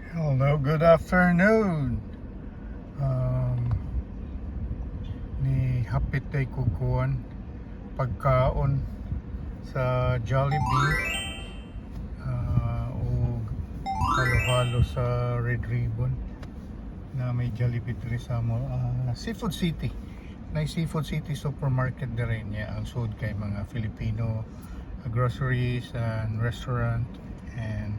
Hello, good afternoon. Ni hapit tay kukuan pagkaon sa Jollibee ug halo-halo sa Red Ribbon na may Jollibee diri sa mo, Seafood City. Na Seafood City supermarket diri niya ang sud kay mga Filipino groceries and restaurant, and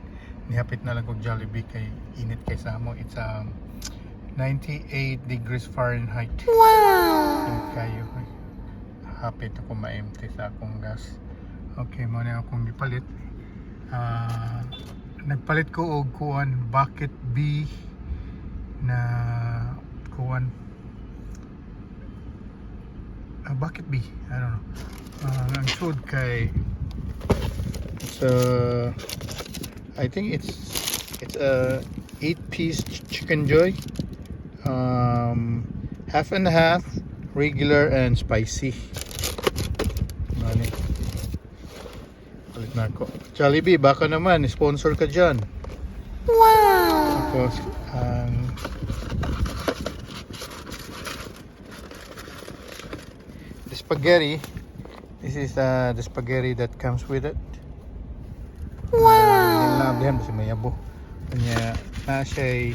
nihapit na lang kog Jollibee kay init kay sa amo. It's 98 degrees Fahrenheit. Wow! Init kayo. Hapit ako ma-empty sa akong gas. Okay, mao na akong gipalit. Nagpalit ko og kuan, bucket B na kuan, bucket B, I don't know. Ang sud kay it's I think it's a 8-piece Chicken Joy, half and half, regular and spicy. Mani palit na ako. Jollibee, baka naman sponsor ka dyan. Wow! Tapos ang the spaghetti, this is the spaghetti that comes with it. Wow! Uh, dihan ba mayabo. Kanya na siya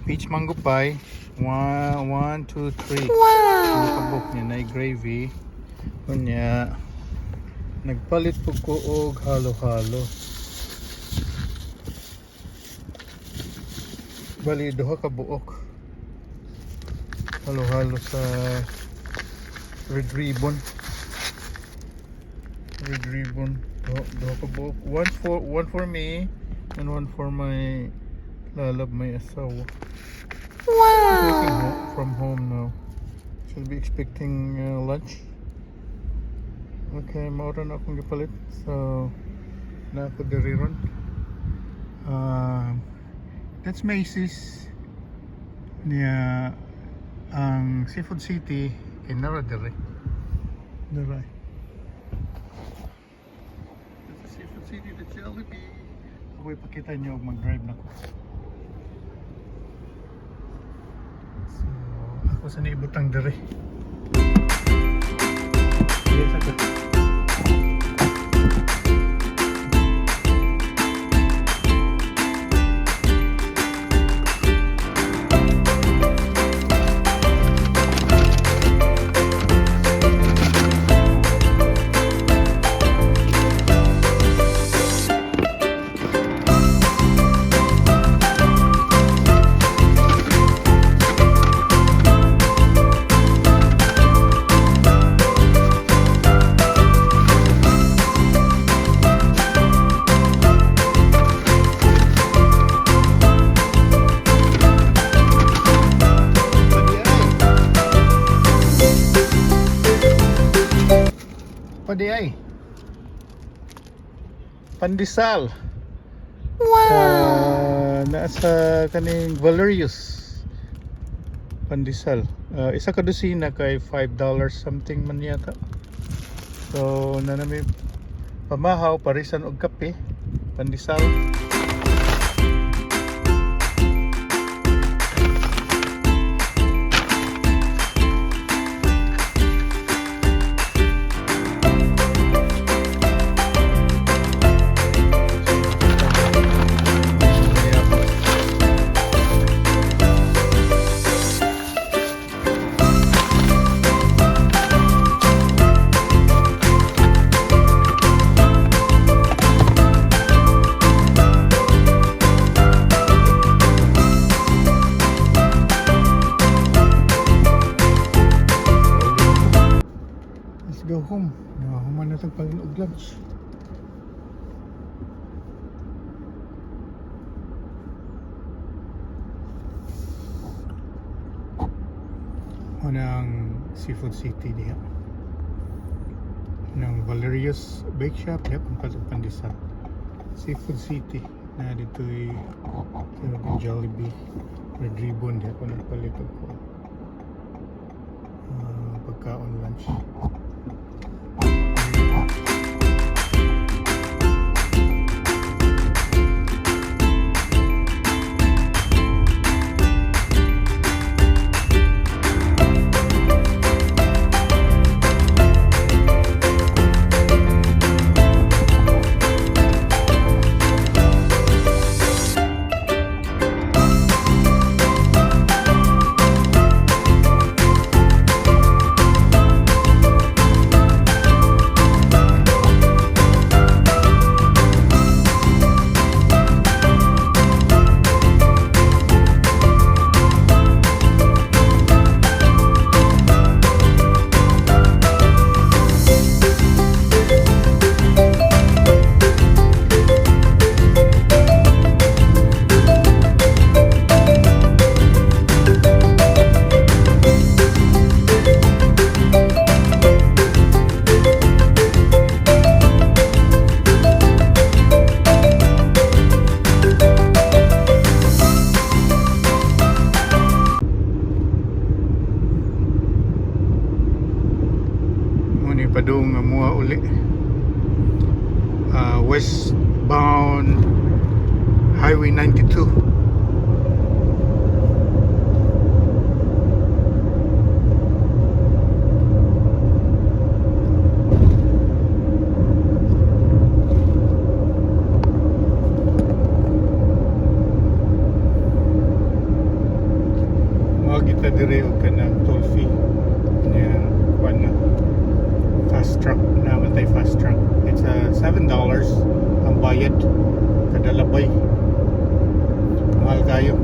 peach mango pie. One, one, two, three. Wow! Kabuk niya na gravy. Kunya nagpalit po ko og halo-halo. Bali duha ka buok. Halo-halo sa Red Ribbon. Red Ribbon. Duha ka buok. One for me and one for my lalab, my asawa. Working from home now. She'll be expecting lunch. Okay, mao na akong gipalit. So, na ako diri ron. That's Macy's. Niya ang Seafood City kay nara diri. Diri. That's the Seafood City, the Jollibee. Ako ipakita niyo og mag-drive na ko. So, ako sa naibutang diri. Yes, ako. Padi ay. Padi ay. Pandesal. Wow! Nasa kaning Valerius. Pandesal. Isa ka dosina kay $5 something man yata. So, na nami pamahaw, parisan og kape. Pandesal. Let's go home. Nahuman na tag og lunch. Unang Seafood City diha. Ng Valerius Bake Shop, yep, ang palit pandesal. Seafood City na dito ay Jollibee, Red Ribbon diha ko nagpalit og kuan. Pagkaon, lunch. Uli. Westbound Highway 92. Mga kita dire og kanang toll fee nya, kuan na, fast track na man tay, fast track. It's a $7 ang bayad kada labay. Mahal kayo.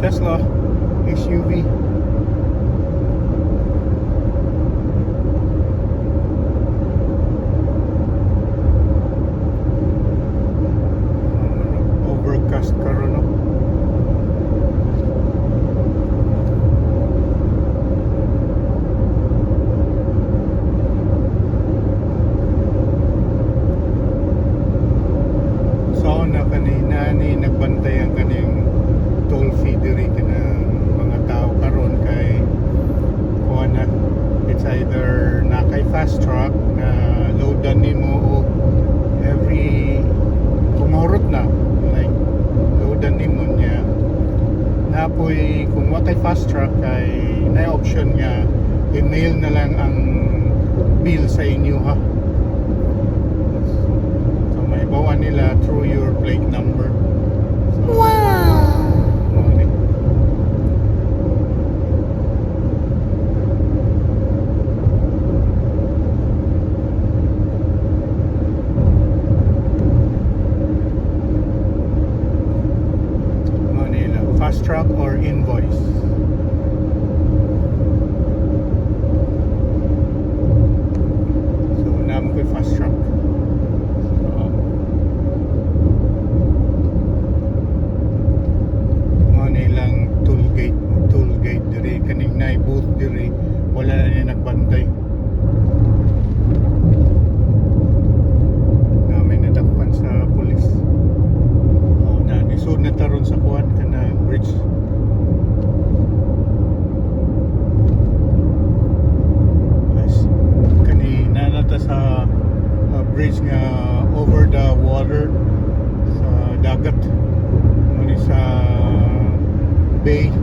Tesla SUV. Overcast karon, no? So na kanina ni nagbantay ang kaning toll fee diri kanang mga tao karon kay kuha na, it's either na kay fast track na loadan nimo og every kumurot na, like loadan nimo niya napoy. Kung wa kay fast track, kay na option nga email na lang ang bill sa inyo ha. So may bawa nila through your plate number. So, Wow! mao ni. Mao nila fast track or invoice. So naman ko'y fast track. So mao na ilang toll gate diri. Kaning naay booth diri, wala na niya nagbantay. Namin nadakpan sa pulis. Oh, na nisud na taron sa kuan, kanang bridge. Yes. Kani nanata sa bridge nga over the water sa dagat. Muni sa bay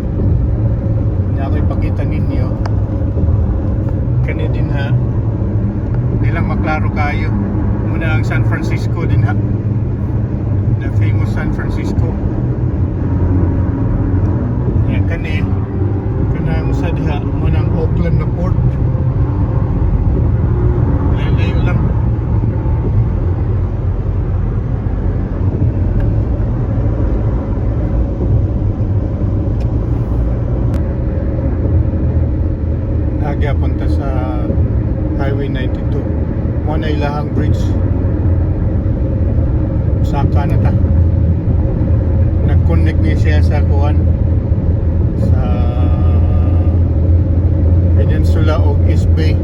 na ako ipakita ninyo kani din ha, nilang maklaro kayo muna ang San Francisco din ha, the famous San Francisco. Yan kani, kanang sa diha mo ng Oakland na port. Layo lang. Nagyapon ta sa Highway 92. Mo na ilahang bridge. Saka na ta. Nag-connect ni siya sa kuan, sa Peninsula og East Bay.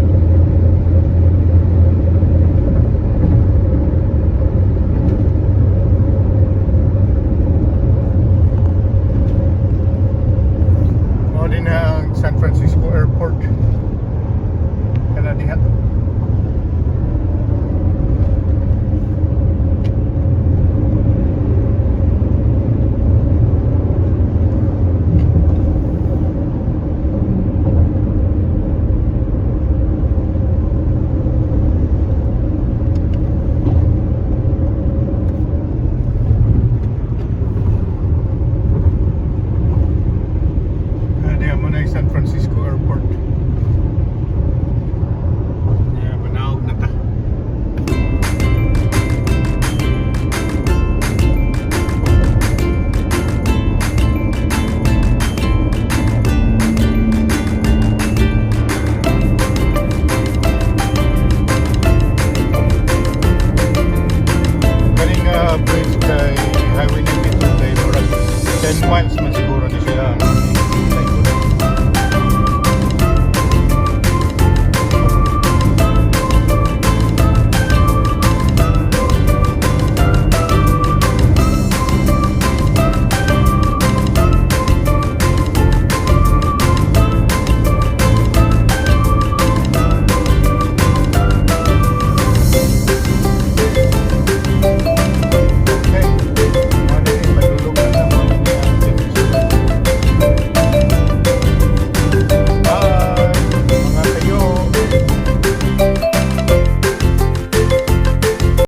Mao din na ang San Francisco Airport. Kana diha.